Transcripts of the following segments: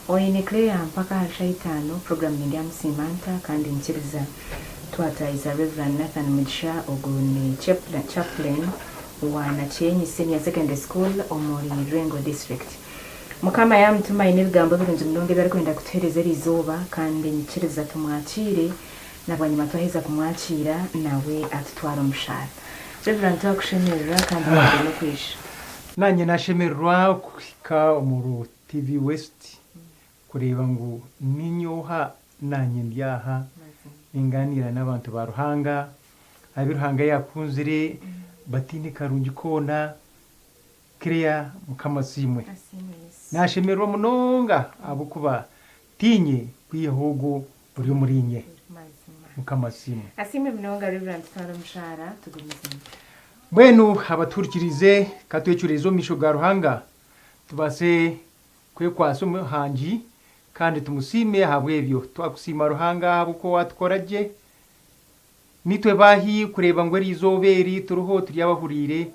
Oine Claire mpaka ahari shaaha itaano, puroguraamu Nindyamusiima Nta kandi nyikiriza twataahiza Rev. Nathan Mugisha ogu ni Chaplain wa Nakyenyi Senior Secondary School omuri Lwengo District. Mukama yaamutuma aine ebigambo birungi munonga ebi arikwenda kutuheereza eriizooba kandi nyikiriza tumwakiire na bwanyima twaheza kumwakiira nawe atutware omu shaara. Rev. Twakushemererwa kandi webare n'okwija. Naanye nashemererwa kuhika omu TV West kureeba ngu niinye oha naanye ndi aha ningaaniira n'abantu ba Ruhanga abu Ruhanga yaakunzire bataine karungi koona. Claire Mukama asiimwe. Naashemererwa munonga ahabw'okuba tiinye kwihaho ogwo ori omuriinye. Mukama asiimwe. Asiimwe munonga Rev. Twara omushaara tugumizemu. Mbwenu abatuhurikiriize ka twecureeze omu maisho ga Ruhanga Tubaase kwekwatsa Omuhangi kandi tumusiime ahabw'ebyo. Twakusiima Ruhanga ahabw'okuba waatukora gye. Nitwe baahi kureeba ngu eri izooba eri turiho turi abahuriire,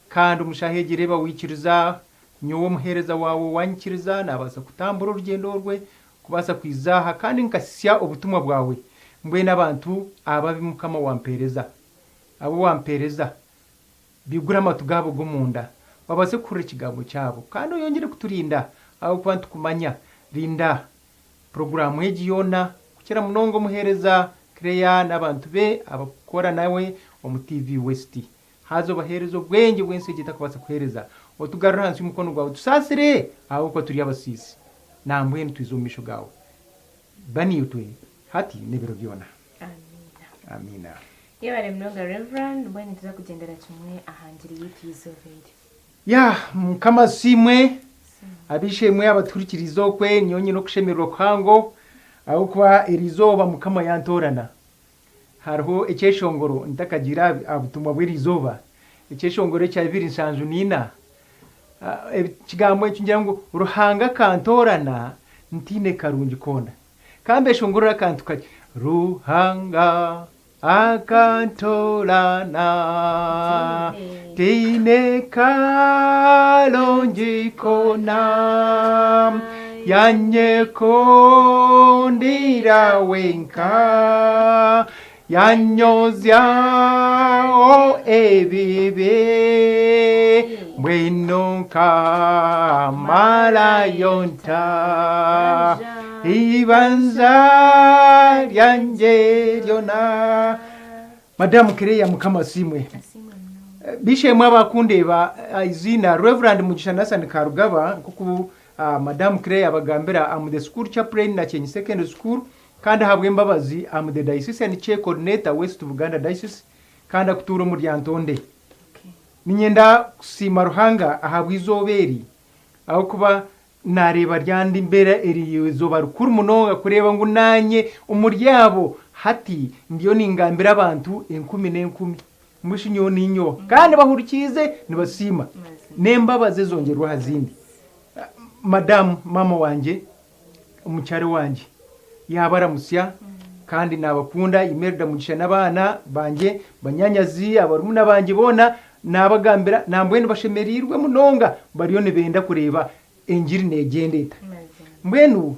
kandi omu shaaha egi reeba waikiriza nyowe omuheereza waawe waanyikiriza naabaasa kutambura orugyendo orwe kubaasa kwija aha kandi nkasya obutumwa bwawe mbwenu abantu aba abu Mukama wampeereza, abu wampeereza. Baigure amatu gaabo g'omunda, babaase kuhurira ekigambo kyabo. Kandi oyongyere kuturinda, ahabw'okuba nitukumanya. Rinda puroguraamu egi yoona, kukira munonga omuheereza Claire n'abantu be abarikukora nawe omu TV West. Haza obaheereze obwengye obu ensi egi etakubaasa kuheereza. Otugarure ahansi y'omukono gwawe. Tusaasire, ahabw'okuba turi abasiisi. Nambwenu twize omu maisho gaawe. Ba naitwe hati n'ebiro byona. Amiina. Amiina. Yebare munonga Rev. Mbwenu nituza kugyendera kimwe aha ngiri yaitu y'eizooba eri. Ya Mukama asiimwe ab'eishe-emwe abatuhurikiriize okwe nyowe nyine okushemererwa kuhango ahabw'okuba eri izooba Mukama yantoorana. Hariho ekyeshongoro ntakagiire aha butumwa bw'eri izooba, ekyeshongoro ekya 274 ekigambo eki nikigira ngu Ruhanga akantoorana ntaine karungi koona. Ka mbeshongorere akantu kakye. Ruhanga akantorana Ntaine karungi koona Yanyekundira wenka Yanyozyaho ebibi Mbwenu nkamarayo nta Eibanja ryangye ryona. Madamu Claire Mukama asiimwe. B'eishe-emwe abakundeeba eiziina Rev. Mugisha Nathan Karugaba nk'oku Madamu Claire yabagambira am the school chaplain Nakyenyi Secondary School Kandi ahabw'embabazi am the Diocesan Chair Coordinator West Buganda Diocese kandi akutuura omu Lyantonde. Niinyenda kusiima Ruhanga ahabw'eizooba eri ahabw'okuba naareeba ryandi mbeera eri eizooba rikuru munonga kureeba ngu naanye omuri abo hati ndiyo ningambira abantu enkumi n'enkumi ngu shi nyowe ninyowe kandi bahurikiize nibasiima n'embabazi ezongyerwa aha zindi. Madamu maama wangye Omukyara wangye yaabaramutsya kandi naabakunda. Imelda Mugisha n'abaana bangye, banyaanyazi, abarumuna bangye boona naabagambira nambwenu bashemereirwe munonga bariyo nibenda kureeba engiri neegyenda eta. Mbwenu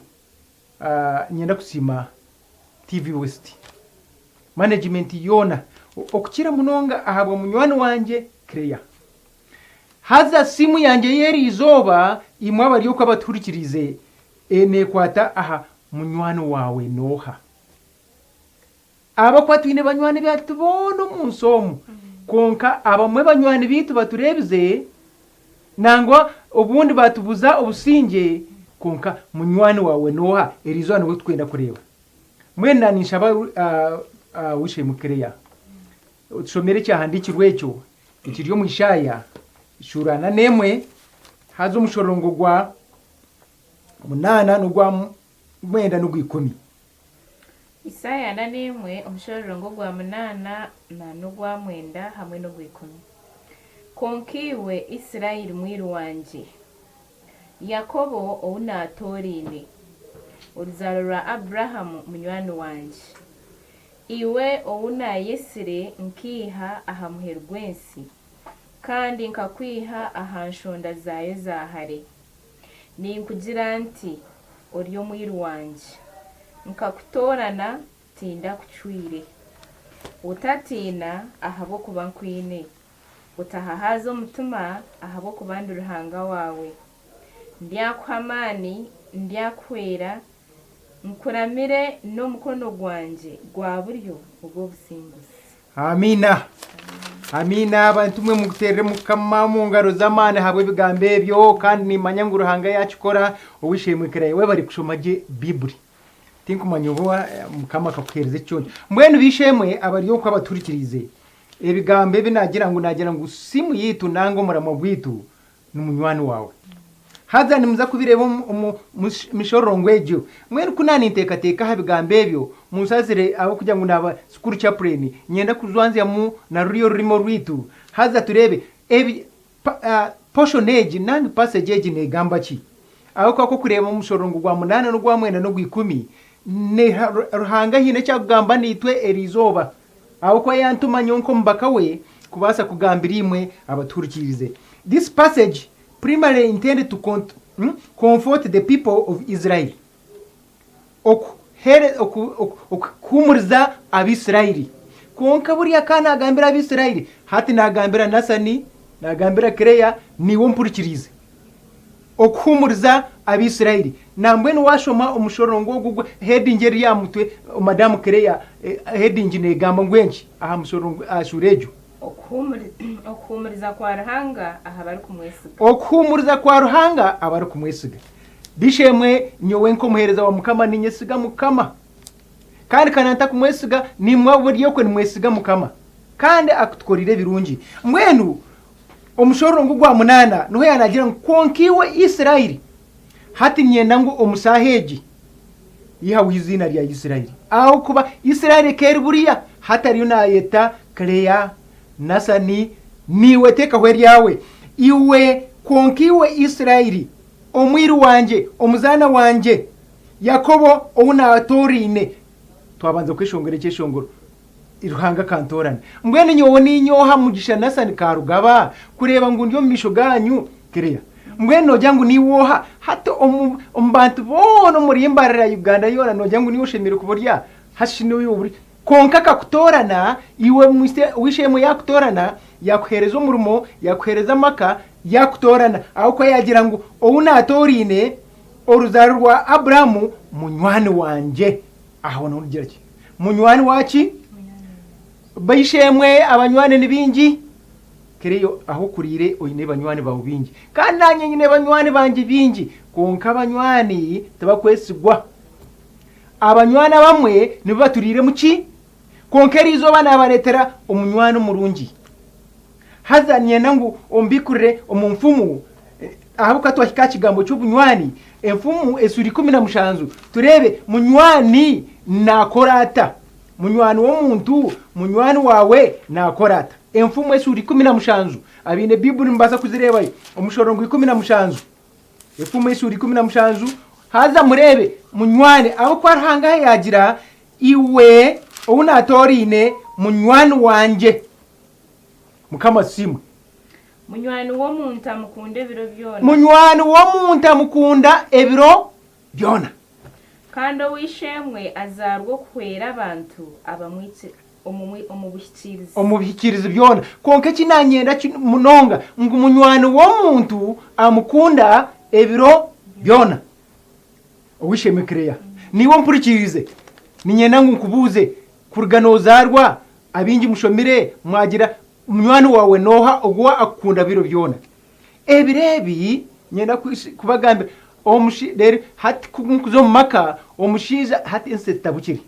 niinyenda kusiima TV West management yoona okukira munonga ahabwa munywani wangye Claire. Haza simu yangye y'eri izooba, imwe abari okwo abatuhurikiriize, neekwata aha munywani waawe n'oha? Ahabw'okuba twine banywani baitu boona omu nsi omu, kwonka abamwe banywani baitu batureebize, nangwa obundi baatubuza obusingye, kwonka munywani waawe n'oha? Eri izooba niwe turikwenda kureeba. Mbwenu naaninshaba Wishemu Claire, otushomere ekyahandiikirwe ekyo. Ekiri omu Isaaya eshuura ana n'emwe, haza omushororongo gwa munaana n'ogwa mwenda n'ogw'ikumi. Isaaya ana n'emwe, omushororongo gwa munaana na n'ogwa mwenda hamwe n'ogw'ikumi. Kwonka iwe Isiraeli mwiru wangye, Yakobo ou naatooraine, oruzaaro rwa Aburahamu munywani wangye, Iwe ou naayetsire nkaiha aha muheru gw'ensi, kandi nkakwiha aha nshonda zaayo za hare, ninkugira nti, Ori omwiru wangye. Nkakutoorana, tindakucwire. Otatiina, ahabw'okuba nkwine. Otahahaaza omutima, ahabw'okuba ndi Ruhanga waawe. Ndyakuha amaani, ndyakuhwera, nkuramire n'omukono gwangye gwa buryo ogw'obusinguzi. Amiina. Amiina abantu mwe muterere mukama omu ngaro z'amaani ahabw'ebigambo ebyo kandi nimanya ngu Ruhanga yakikora ow'eishe-emwe Claire webare kushoma gye Bibuli. Tinkumanya obu mukama akakuheereza ekiconco. Mbwenu b'eishe-emwe abari okwo abatuhurikiriize ebigambo ebi nagira ngu nagira ngu simu yaitu nanga omuramwa gwaitu ni munywani waawe. Haza nimuza kubireeba omu mishororongo egyo. Mbwenu ku naaninteekateeka aha bigambo ebyo, munsasire ahabw'okugira ngu naaba school chaplain, niinyenda kujwanzyamu na ruriya orurimi orwaitu, haza tureebe ebi, portion egi nari passage egi neegamba ki? Ahabw'okuba ku orikureeba omushororongo gwa munaana n'ogwa mwenda n'ogwa ikumi, Ruhanga haine eki arikugamba naitwe eriizooba. Ahabw'okuba yantuma nyowe nk'omubaka we kubaasa kugambira imwe abatuhurikiirize. This passage primarily intended to comfort the people of Israel. Okuhuumuriza Abaisraeli. Kwonka buriya akaba naagambira Abaisraeli, hati naagambira Nasani, naagambira Claire, naiwe ompurikiriize. Okuhuumuriza Abaisraeli. Nambwenu waashoma omushororongo ogu gwa heading eri aha mutwe, Madamu Claire, heading neegamba ngu enki aha mushororongo, aha shuura egyo? Okuhuumuriza kwa Ruhanga aha barikumwesiga. Okuhuumuriza kwa Ruhanga abarikumwesiga. B'eishe-emwe, nyowe nk'omuheereza wa Mukama niinyesiga Mukama. Kandi ka naantakumwesiga, naimwe buri okwe nimwesiga Mukama. Kandi akutukoreire ebirungi. Mbwenu Omushororongo gwa munaana niho yaanaagira ngu, Kwonka iwe Israeli, hati niinyenda ngu omu shaaha egi ihaho eiziina rya Israeli, ahabw'okuba Israeli ekaba eri buriya, hati ariyo naayeta Claire, Nasani, naiwe teekaho eryawe. Iwe, kwonka iwe Israeli, omwiru wangye, omuzaana wangye, Yakobo ou naatooraine. Twabanza kweshongora ekyeshongoro. Ruhanga akantoorana. Mbwenu nyowe niinye oha Mugisha Nathan Karugaba kureeba ngu ndi omu maisho gaanyu? Claire, Mbwenu noogira ngu niiwe oha? Hati omu omu bantu boona omuri Mbarara Uganda yoona noogira ngu niiwe oshemereire kuba ori aha? Hati shi niiwe ori Kwonka akakutoorana, iwe ow'eishe-emwe yaakutoorana, yaakuheereza omurimo, yaakuheereza amaka, yaakutoorana. Ahabw'okuba yaagira ngu ou naatooraine, oruzaaro rwa Abrahamu, munywani wangye. Aho noogira ki? Munywani wa ki? Baishemwe abanywani ni baingi. Kereyo ahu okuriire oine banywani baawe baingi. Kandi naanye nyine banywani bangye baingi. Kwonka abanywani tibakwesigwa. Abanywani abamwe nibo baturiiremu ki? Kwonka eriizooba naabareetera omunywani omurungi. Haza niinyenda ngu ombikurire omu nfumu, ahabw'okuba twahika aha kigambo ky'obunywani, enfumu esura 17, tureebe munywani naakora ata? Munywani w'omuntu, munywani waawe naakora ata? Enfumu esura 17, abaine Baiburi nimubaasa kuzireebayo, omushororongo 17, enfumu esura 17, haza mureebe munywani, ahabw'okuba Ruhanga yaagira, iwe ou naatooraine munywani wangye. Mukama asiimwe. Munywani w'omuntu amukunda ebiro byona. Munywani w'omuntu amukunda ebiro byona. Kandi ow'eishe-emwe azaarwa okuhwera abantu omu buhikiirizi. Omu bihikiirizi byona. Kwonka eki naanyenda munonga ngu munywani w'omuntu amukunda ebiro byona. Ow'eishe-emwe Claire, naiwe ompurikiirize, niinyenda ngu nkubuuze, kuruga noozaarwa, Abaingi mushomire mwagira munywani waawe nooha ogu akukunda biro byona. Ebiro ebi nyenda kubagambira reero hati ku nkuza omu maka omushaija hati ensi etabukire.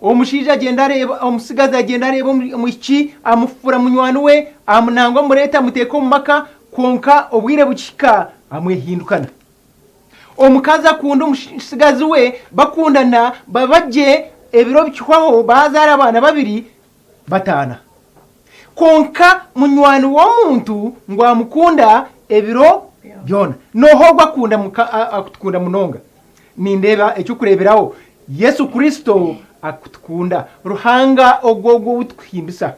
Omushaija agyenda areeba omutsigazi agyenda areeba omwishiki amufura munywani we nangwa amureeta amuteeka omu maka kwonka obwire bukihika amwehindukana. Omukazi akunda omutsigazi we, bakundana, baba gye, ebiro bikihwaho baazaara abaana babiri, bataana. Kwonka munywani w'omuntu ngu amukunda ebiro byona. N'oha ogwo akunda akutukunda munonga? Nindeeba eky'okureeberaho Yesu Kristo akutukunda, Ruhanga ogwo ogwo ou tukuhimbisa.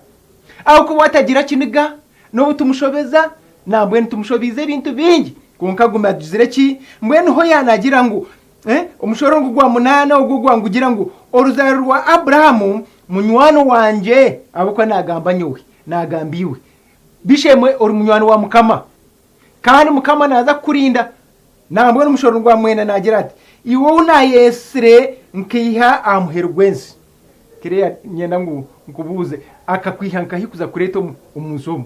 Ahabw'okuba atagira kiniga, N'obu tumushobeza, nambwenu tumushobiize ebintu bingi, kwonka aguma agizire ki? Mbwenu ho yaanagira ngu, Eh, omushorongo gwa munaana ogwo gwangugira ngu oruzaaro rwa Abrahamu munywani wangye, ahabw'okuba naagamba nyowe, naagamba iwe. Bishemwe ori munywani wa Mukama, kandi Mukama naaza kukurinda. Nambwenu omushorongo gwa mwenda naagira ati, Iwe ou naayetsire nkaiha aha muheru gw'ensi. Claire, Niinyenda ngu nkubuuze, akakwiha nkahi kuza kureeta omu nsi omu?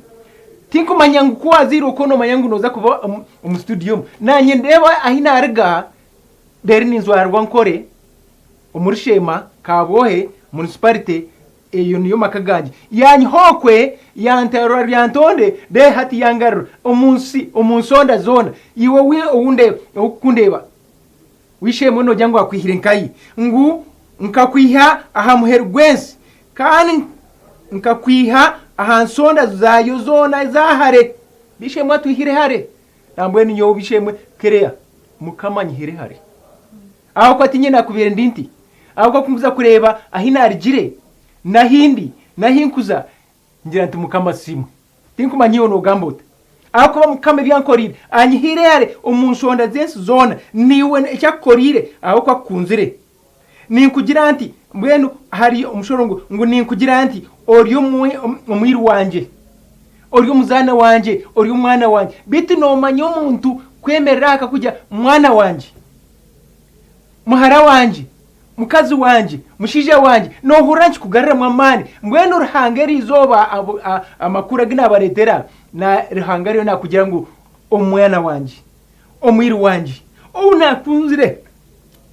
Tinkumanya ngu ku waazairwe okwo noomanya ngu nooza kuba omu studio omu. Naanye ndeeba ahi naaruga, reero ninzwarwa Nkore, omuri Sheema, Kabwohe, Municipality, eyo niyo maka gangye. Yaanyiha okwe, yanterura Lyantonde, reero hati yangarura omu nsi, omu nsonda zoona. Iwe ou ndeeba, orikukundeeba, W'eishe-emwe noogira ngu akwihire nkahi? Ngu nkakwiha aha muheru gw'ensi, kandi nkakwiha aha nsonda zaayo zoona eza hare. B'eishe-emwe atwihire hare. Nambwenu nyowe b'eishe-emwe Claire, Mukama anyihire hare. Ahabw'okuba tiinye naakubaire ndi nti. Ahabw'okuba ku ndikuza kureeba ahi naarugire, n'ahi ndi, n'ahi nkuza, Ngira nti, Mukama asiimwe. Tinkumanya iwe noogamba ota. Ahakuba Mukama ebi ankoreire, anyihiire hare omu nshonda z'ensi zoona. Naiwe eki akukoreire, ahabw'okuba akukunzire. Ninkugira nti, mbwenu hari omushorongo ngu ninkugira nti, ori omwiru wangye, ori omuzaana wangye, ori omwana wangye. Beitu noomanya omuntu kwemerera aha akakugira, mwana wangye. Muhara wangye, mukazi wangye, mushaija wangye, noohurira nikikugaruramu amaani. Mbwenu Ruhanga eri izooba amakuru agu naabareetera, na Ruhanga ariyo naakugira ngu omwana wangye, omwiru wangye, ou naakunzire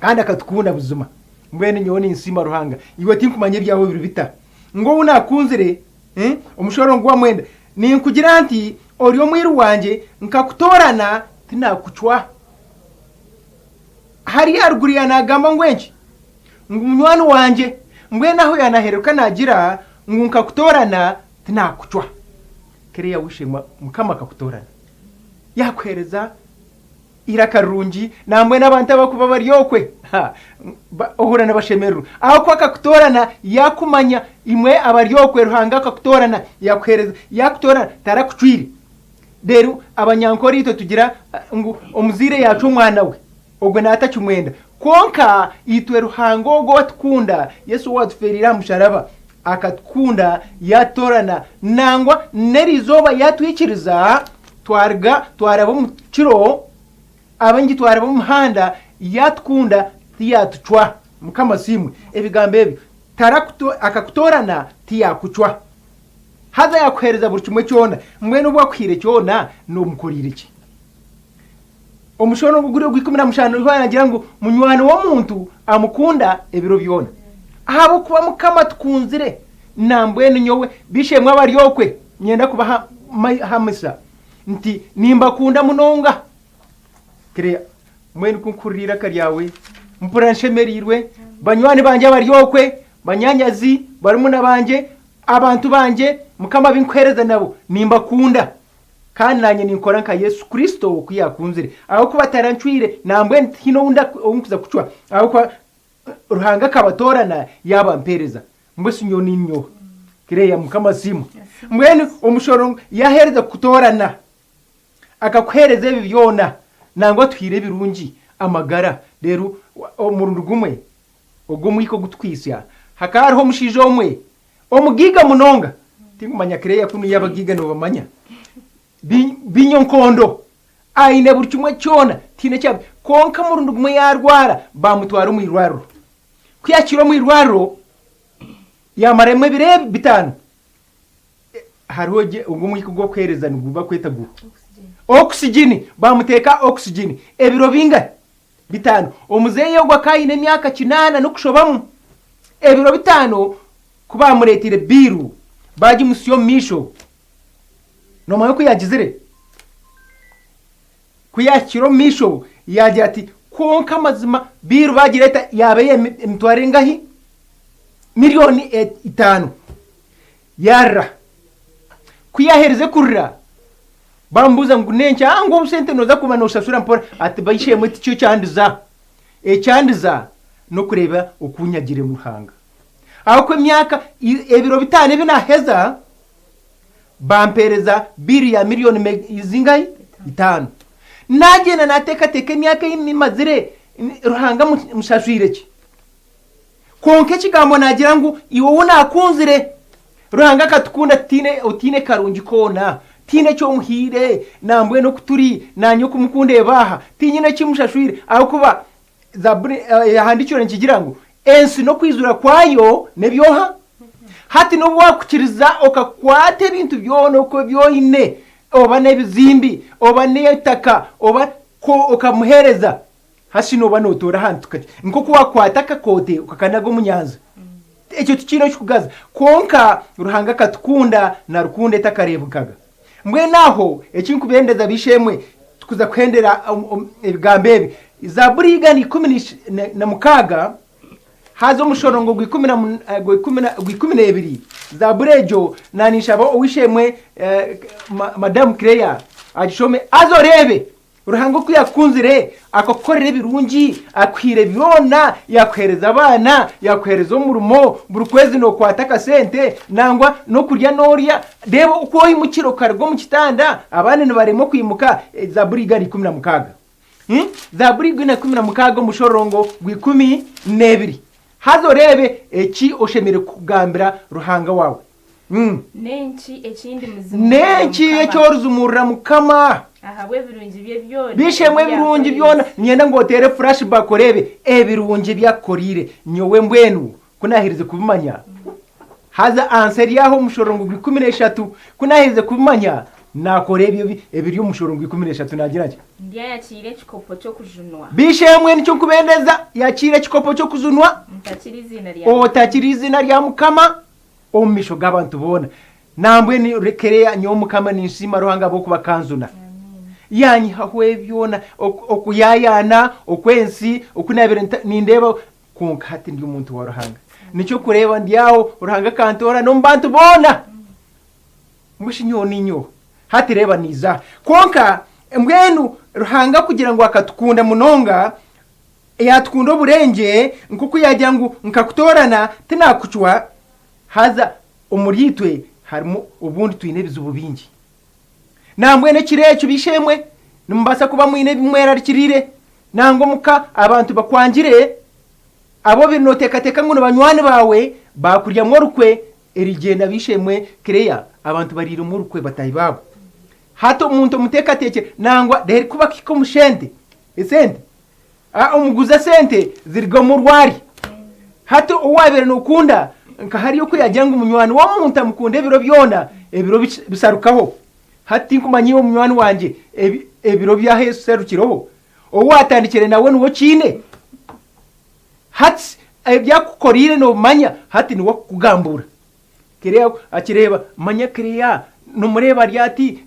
kandi akatukunda buzima. Mbwenu nyowe ninsiima Ruhanga. Iwe tinkumanya ebyawe biri bita. Ngu ou naakunzire, omushorongo gwa mwenda, ninkugira nti ori omwiru wangye, nkakutoorana, tinaakucwa. Hariya aharuguru yaanagamba ngu enki? Ngu munywani wangye. Mbwenu aho yaanahereruka naagira ngu nkakutoorana tinaakucwa. Claire w'eishe-emwe Mukama akakutoorana. Yaakuheereza eiraka rirungi nambwenu abantu abarikuba bari okwe ha, ohurira nibashemererwa. Ahabw'okuba akakutoorana yaakumanya imwe abari okwe Ruhanga akakutoorana yaakuheereza yaakutoorana tarakucwire. Reero Abanyankore itwe tugira ngu omuzaire yaacwa omwana we, ogwo naaba atakimwenda. Kwonka itwe Ruhanga ogwo owatukunda, Yesu owaatufeereire aha musharaba, akatukunda yaatutoorana, nangwa n'eri izooba yaatwikiriza twaruga twaraba omu kiro, abaingi twaraba omu muhanda, yaatukunda tiyaatucwa. Mukama asiimwe. Ebigambo ebyo, tarakuto, akakutoorana tiyaakucwa. Haza yaakuheereza buri kimwe kyona. Mbwenu obu akuhaire kyona, noomukoreire ki? Omushono ogu guri ogw'ikumi na mushanju niho yaagira ngu munywani w'omuntu amukunda ebiro byona. Ahabw'okuba Mukama atukunzire, nambwenu nyowe b'eishe-emwe abari okwe niinyenda kubahamisa nti nimbakunda munonga. Claire, mbwenu ku nkuhurira eiraka ryawe, mpurira nshemereirwe. Banywani bangye abari okwe, banyaanyazi, barumuna bangye, Abantu bangye, Mukama abu nkuheereza nabo, nimbakunda, kandi naanye ninkora nka Yesu Kristo oku yaakunzire. Ahabw'okuba tarancwire, nambwenu tihaine ou nda- ou nkuza kucwa, ahabw'okuba Ruhanga akabatoorana yaabampeereza. Mbwenu nyowe niinyoha? Claire, Mukama asiimwe. Mbwenu omushoro yaaheereza kukutoorana, akakuheereza ebi byona, nangwa atuhaire ebirungi, amagara, reero omurundi gumwe Ogwo omwika ogutukwitsya. Hakaba hariho omushaija omwe omugaiga munonga. Tinkumanya Claire kunu yo abagaiga nibabamanya. Binyonkondo. Aine buri kimwe kyona. Tihaine eki abu. Kwonka omurundi gumwe yaarwara baamutwara omu irwariro. Ku yaakiire omu irwariro yaamaramu ebiro bitaano. Hariho gye ogwo omwika ogw'okuheereza nigubakweta guha? Oxygen. Baamuteeka oxygen ebiro bingahi? Bitaano. Omuzeeyi ogwo akaba aine emyaka kinaana n'okushobamu. Ebiro bitaano ku baamureeteire biiru baagimutsya omu maisho, noomanya oku yaagizire? Ku yaahikire omu maisho yaagira ati, Kwonka amazima biiru baagireeta yaaba ey'emitwaro engahi? Miliyooni itaano. Yaarira. Ku yaaherize kurira, Bamubuuza ngu n'enki? Ah, ngu obusente nooza kuba nooshashura mpora. Ati baishemwe tikyo kyandiza. Ekyandiza n'okureeba oku nyagiremu Ruhanga. Ahabw'okuba emyaka, ebiro bitaano ebi naaheza, bampeereza biiru ya miliyooni zingahi? Itaano. Naagyenda naateekateeka emyaka ei mazire, Ruhanga mushashwire ki? Kwonka ekigambo naagira ngu iwe ou naakunzire. Ruhanga akatukunda tutaine otaine karungi koona, tihaine eki omuhaire, nambwenu oku turi, naanye oku mukundeeba aha, tinyine eki mushashwire ahabw'okuba Zaaburi eyahandiikirwe nikigira ngu ensi n'okwijura kwayo n'eby'oha? Hati n'obu waakukiriza okakwata ebintu byona oku ebi oine, oba n'ebizimbi, oba n'eitaka, oba ku okamuheereza, hati shi nooba nootoora ahantu kakye. Nk'oku waakwata akakoote okakanaga omu nyanja. Ekyo tikiine ekikugaza. Kwonka Ruhanga akatukunda na rukundo etakareebekaga. Mbwenu aho eki nkubendeza b'eishe-emwe, tukuza kuhendera ebigambo ebi. Zaaburi 116 haza omushorongo gw'ikumi n'ebiri, Zaaburi egyo naninshaba ow'eishe-emwe Madamu Claire agishome haza oreebe Ruhanga oku yakukunzire, akakukorera ebirungi, akuhaire byona, yakuheereza abaana, yakuheereza omurimo, buri kwezi nookwata akasente, nangwa n'okurya noorya. Reeba oku oimukire okaruga omu kitanda, abandi nibaremwa kwimuka. Zaaburi 116. Zaaburi 116 omushororongo gw'ikumi n'ebiri. Haza oreebe eki oshemereire kugambira Ruhanga waawe. N'enki eki ndimuzimurira N'enki Mukama? eki orizimurira Mukama? Ahabw'ebirungi bye byona Bishemwe ebi ebirungi yankoreire. byona. Niinyenda ngu oteere flashback oreebe ebirungi ebi akukoriire. Nyowe mbwenu ku naaherize kubimanya, haza ansa eri aho omushororongo gw'ikumi n'eshatu, ku naaherize kubimanya, naakora ebyo ebiri omu mushororongo gw'ikumi n'eshatu naagira nti. Ndyayakiira ekikopo ky'okujunwa. Bishemwe nikyo nkubendeza, yakiira ekikopo ky'okujunwa. Ntakire eiziina rya Mukama. Otakire eiziina rya Mukama. Omu maisho g'abantu boona. Nambwenu rekereya nyowe Mukama ninsiima Ruhanga ahabw'okuba akanjuna, yaanyihaho ebi byona, okuyaayaana okw'ensi oku naabaire nindeeba, kwonka hati ndi omuntu wa Ruhanga. Nikyo orikureeba ndi aho, Ruhanga akantoorana omu bantu boona. Mbwenu shi nyowe niinye oha? Hati reeba niiza aha. Kwonka mbwenu Ruhanga kugira ngu akatukunda munonga, Yaatukunda oburengye, nk'oku yaagira ngu, Nkakutoorana, tinaakucwa. Haza omuriitwe harimu obundi twine ebizibu bingi. Nambwenu ekiro ekyo, b'eishe-emwe, nimubaasa kuba mwine ebi mwerarikiriire, nangwa omu ka abantu bakwangire, abu obaire nooteekateeka ngu ni banywani baawe baakuryamu orukwe. Erigyenda b'eishe-emwe Claire, abantu bariiremu orukwe bataahi baabo. Hati omuntu omuteekateekyere, nangwa reero ku bakuhika omu shente, esente, Omuguzi esente ziriga omu rwari. Hati ou wabaire nokunda nka hariya oku yagira ngu munywani w'omuntu amukunda ebiro byona, ebiro bisharukaho. Hati tinkumanya iwe munywani wangye ebiro byahesarukireho. Ou watandikire nawe niwe okiine? Hati ebi akukoreire nobimanya hati niwe akukugambura. Kereya akireeba, manya Kereya nomureeba ari ati,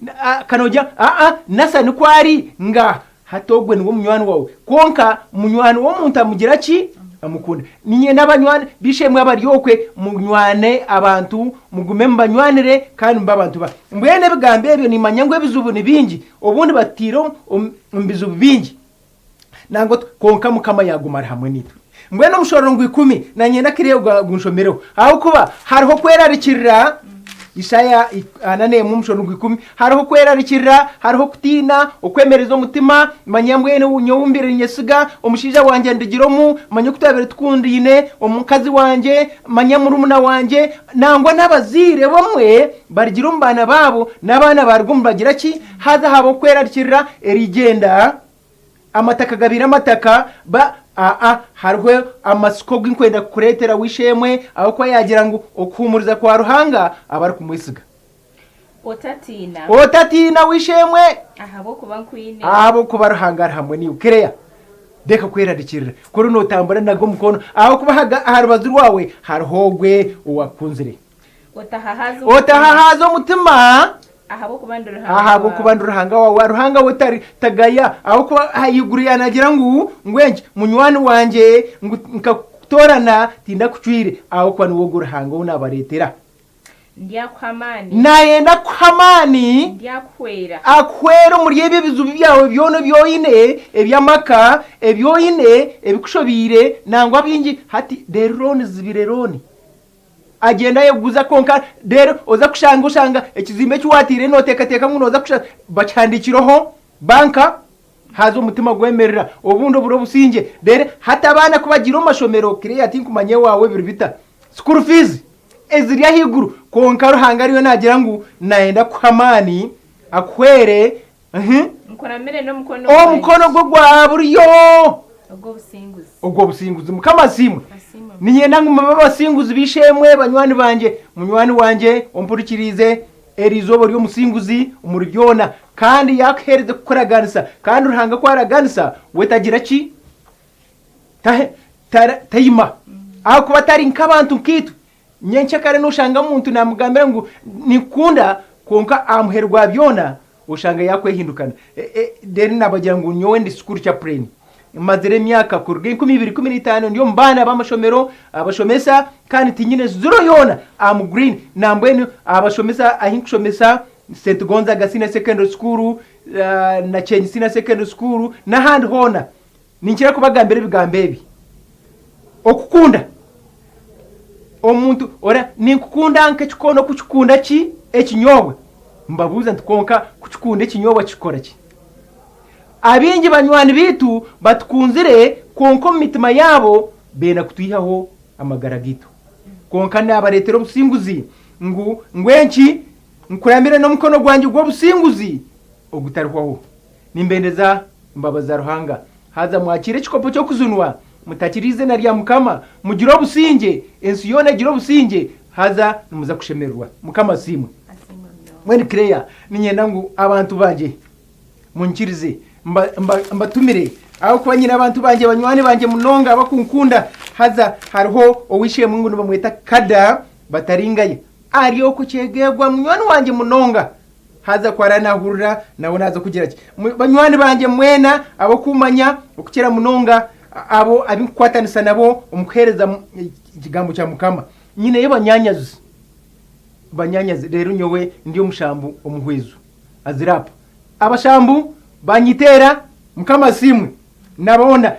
ka nogira aa Nasa nikwo ari? Ngaaha. Hati ogwe niwe munywani waawe. Kwonka munywani w'omuntu amugira ki? Amukunda. Niinyenda abanywani, b'eishe-emwe abari okwe, munywane abantu, mugume mubanywanire kandi mube abantu ba. Mbwenu ebigambo ebyo nimmanya ngu ebizibu ni bingi, obundi batutaire omu bizibu bingi. Nangwa kwonka Mukama yaaguma ari hamwe naitwe. Mbwenu omushororongo gw'ikumi nanye nakiriyo gunshomireho ahabw'okuba hariho okwerarikirira Isaaya 41 omushororongo gw'ikumi hariho okwerarikirira hariho okutiina okwemereza omutima manya mbwenu nyowe mbaire ninyesiga omushaija wangye ndigire omu manya oku twabaire tukundaine omukazi wangye manya murumuna wangye nangwa n'abazaire bamwe barugire omu baana baabo n'abaana baruga omu bagira ki haza ahabw'okwerarikirira erigyenda Amataka gabaire amataka ba aa hariho amatsiko agu nkwenda kukureetera w'eishe-emwe ahabw'okuba yaagira ngu okuhuumuriza kwa Ruhanga abarikumwesiga. Otatiina. Otatiina w'eishe-emwe. Ahabw'okuba nkwine. Ahabw'okuba Ruhanga ari hamwe naiwe. Claire, reka kwerarikirira. Kuri nootambura nago omukono ahabw'okuba aha rubaju rwawe hariho ogwe owaakukunzire. Otahahaaza omutima. Otahahaaza omutima. Ahabw'okuba ndi Ruhanga Ahabw'okuba waawe. ndi Ruhanga waawe. Ruhanga we tari tagaya. Ahabw'okuba ahaiguru yaanagira ngu, ngu enki, munywani wangye, ngu nkakutoorana, tindakucwire, ahabw'okuba niwe ogwo Ruhanga ou naabareetera. Ndyakuha amaani. Naayenda kukuha amaani. Ndyakuhwera. Akuhwere omuri ebyo ebizibu byawe byona ebi oine, eby'amaka, ebi oine, ebikushobeire, nangwa bingi. Hati reero looni zibire looni. Agyenda ayeguza kwonka reero oza kushanga oshanga ekizimbe eki wateire noteekateeka ngu noza kushanga bakihandiikireho banka. Haza omutima gwemerera, obundi obura obusingye. Reero hati abaana ku bagiire omu mashomero, Claire tinkumanya ewaawe biri bita, school fees eziri ahaiguru, kwonka Ruhanga ariyo naagira ngu nayenda kukuha amaani akuhwere, Nkuramire n'omukono gwangye. Omukono gwe gwa buryo. Ogw'obusinguzi. Ogw'obusinguzi. Mukama asiimwe. Asiimwe. Niinyenda ngu mube abasinguzi b'eishe-emwe, banywani bangye. Munywani wangye ompurikiriize, eri izooba ori omusinguzi omuri byona. Kandi yaakuheereza kukuraganisa. Kandi Ruhanga ku araganisa, we tagira ki? Taima. Ahakuba tari nk'abantu nkaitwe. Nyencakare noshanga omuntu namugambira ngu ninkukunda kwonka aha muheru gwa byona oshanga yakwehindukana. Then nabagira ngu nyowe ndi school chaplain. Mazire emyaka kuruga 2015 ndi omu baana b'amashomero, abashomesa kandi tinyine zero yoona. Am green. Nambwenu abashomesa ahi nkushomesa St Gonzaga Senior Secondary School, Nakyenyi Senior Secondary School n'ahandi hoona. Ninkira kubagambira ebigambo ebi, Okukunda omuntu ora ninkukunda nk'ekikoona oku kikunda ki ekinyobwa. Mbabuuza nti kwonka ku kikunda ekinyobwa kikora ki? Abaingi banywani baitu batukunzire kwonka omu mitima yaabo benda kutwihaho amagara gaitu. Kwonka naabareetera obusinguzi ngu ngwenki nkuramire n'omukono gwangye gw'obusinguzi ogutarihwaho. Nimbendeza embabazi za Ruhanga. Haza mwakiire ekikopo ky'okujunwa, mutakire eiziina rya Mukama, mugire obusingye, ensi yoona egire obusingye, haza nimuza kushemererwa. Mukama asiimwe. Mbwenu Claire, niinyenda ngu abantu bangye munyikirize mbatumire, ahabw'okuba nyine abantu bangye, banywani bangye munonga abakunkunda, haza hariho ow'eishe-emwe ngu nibamweta Kada Bataringaya, ari okwo Kyegegwa, munywani wangye munonga. Haza ku araanahurira, nawe naaza kugira ki? Banywani bangye mwena ab'okummanya okukira munonga abo abu nkukwatanisa nabo omu kuheereza ekigambo kya Mukama. Nyineyo banyaanyazi, banyaanyazi, reero nyowe ndi omushambu omuhwezu. Aziraapu. Abashambu banyiteera, Mukama asiimwe. Na boona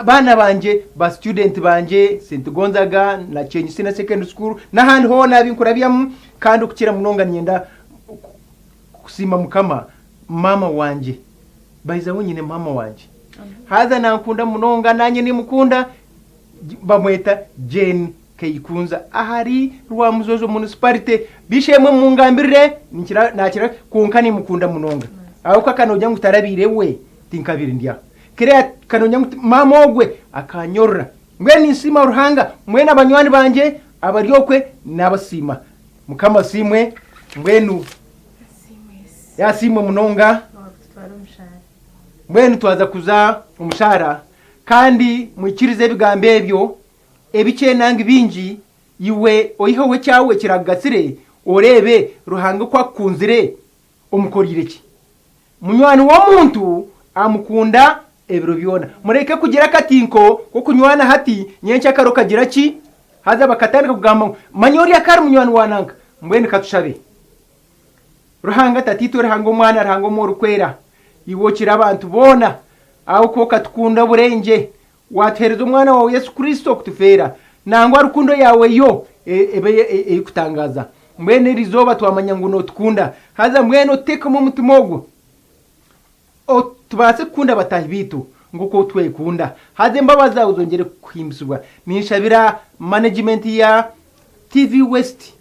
baana bangye, ba student bangye, St Gonzaga na Kyenyi Senior Secondary School n'ahandi hoona abu nkurabyamu kandi okukira munonga niinyenda kusiima Mukama maama wangye. By the way nyine maama wangye. Haza nankunda munonga naanye nimukunda bamweta Jane Keikunza ahari Rwamuzozo Municipality. B'eishe-emwe mungambirire ninkira nakira kwonka nimukunda munonga. Ahabw'okuba kanogira ngu tarabaire we tinkabaire ndi aha. Kiriya kanogira ngu maama ogwe akanyorora. Mbwenu ninsiima Ruhanga mbwenu abanywani bangye abari okwe nabasiima. Mukama asiimwe mbwenu yasiimwe munonga. Mbwenu twaza kuza omu shaara kandi mwikirize ebigambo ebyo ebikye nangi bingi, iwe oiheho ekyawe ekirakugasire, oreebe Ruhanga oku akukunzire, omukoreire ki? Munywani w'omuntu amukunda ebiro byona. Mureke kugira akatinko k'okunywana hati, nyenkyakare okagira ki? Haza bakatandika kugamba ngu, Manya oriya ka ari munywani wa nanka. Mbwenu ka tushabe. Ruhanga Tataitwe, Ruhanga Omwana, Ruhanga Omwoyo Orikwera, Iwe okira abantu boona, ahabw'okuba okatukunda oburengye, waatuheereza Omwana waawe Yesu Kristo kutufeera. Nangwa rukundo yaawe yo ebe erikutangaaza. Mbwenu eri izooba twamanya ngu nootukunda. Haza mbwenu otuteekemu omutima ogwo, tubaase kukunda bataahi baitu nk'oku twekunda. Haza embabazi zaawe zongyere kuhimbisibwa. Ninshabira management ya TV West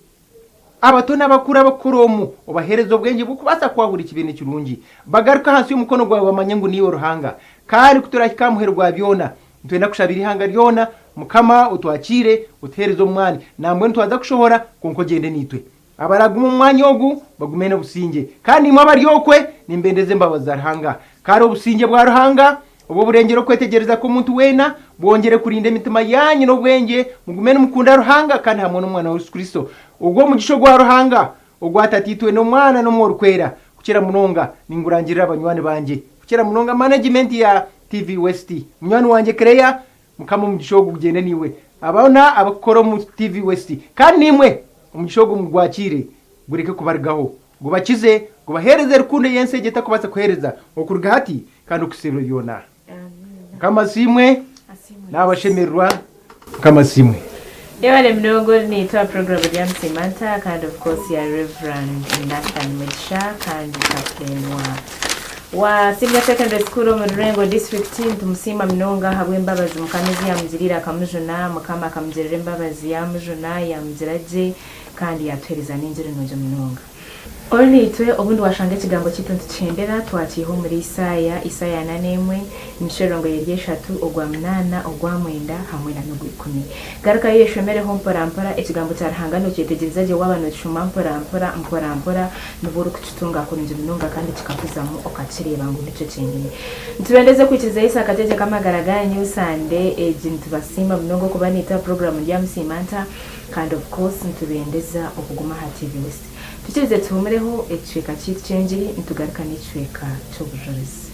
Abato n'abakuru abakukora omu, obaheereze obwengye bw'okubaasa kwahura ekibi n'ekirungi. Bagaruke ahansi y'omukono gwawe bamanye ngu niiwe Ruhanga. Kandi ku turahika aha muheru gwa byona, nitwenda kushabira eihanga ryona, Mukama, otwakiire, otuheereze omu mwani. Nambwenu twaza kushohora, kwonka ogyende naitwe. Abaraaguma omu mwanya ogu, bagume n'obusingye. Kandi imwe abari okwe, nimbendeza embabazi za Ruhanga. Kare obusingye bwa Ruhanga, obw'oburengyera okwetegyereza kw'omuntu weena, bwongyere kurinda emitima yaanyu n'obwengye, mugume nimukunda Ruhanga kandi hamwe n'Omwana we Yesu Kristo. Ogwo omugisha ogwa Ruhanga, ogwa Tataitwe n'Omwana n'Omwoyo Orikwera, kukira munonga ningurangirira banywani bangye, kukira munonga management ya TV West. Munywani wangye Claire, Mukama omugisha ogu gugyende naiwe, abona abakukora omu TV West, kandi naimwe omugisha ogu mugwakiire gureke kubarugaho. Gubakize, gubaheereze rukundo ei ensi egi etakubaasa kuheereza, okuruga hati kandi okuhitsya ebiro byona. Mukama asiimwe, naabashemererwa. Mukama asiimwe. Yebare munonga ori naitwe aha program erya Musimanta kandi of course ya Rev. Nathan Mugisha kandi chaplain wa. Wa Senior Secondary School omu Rurengo District. Nitumusiima munonga ahabw'embabazi Mukama ezi yaamugiriire akamujuna. Mukama akamugirira embabazi yaamujuna, yaamugira gye kandi yaatuheereza n'engiri nungi munonga. Ori naitwe obundi waashanga ekigambo kyaitu nitukihendera twakiiha omuri Isaaya, Isaaya ana n'emwe, emishororongo eri eshatu, ogwa munaana, ogwa mwenda hamwe na n'ogw'ikumi. Garukayo oyeshomereho mpora mpora ekigambo kya Ruhanga nokyetegyereza gye waaba nokishoma mpora mpora, mpora mpora nibwo orikukitunga kurungi munonga kandi kikakuzamu okakireeba ngu nikyo kyenyini. Nitubendeza okwikiriza Yesu akategyeka amagara gaanyu Sande egi nitubasiima munonga okuba naitwe aha puroguramu Ndyamusiima Nta kandi of course nitubendeza okuguma aha TV West. Tukirize tuhumureho ekicweka kyaitu ky'engiri nitugaruka n'ekicweka ky'obujurizi.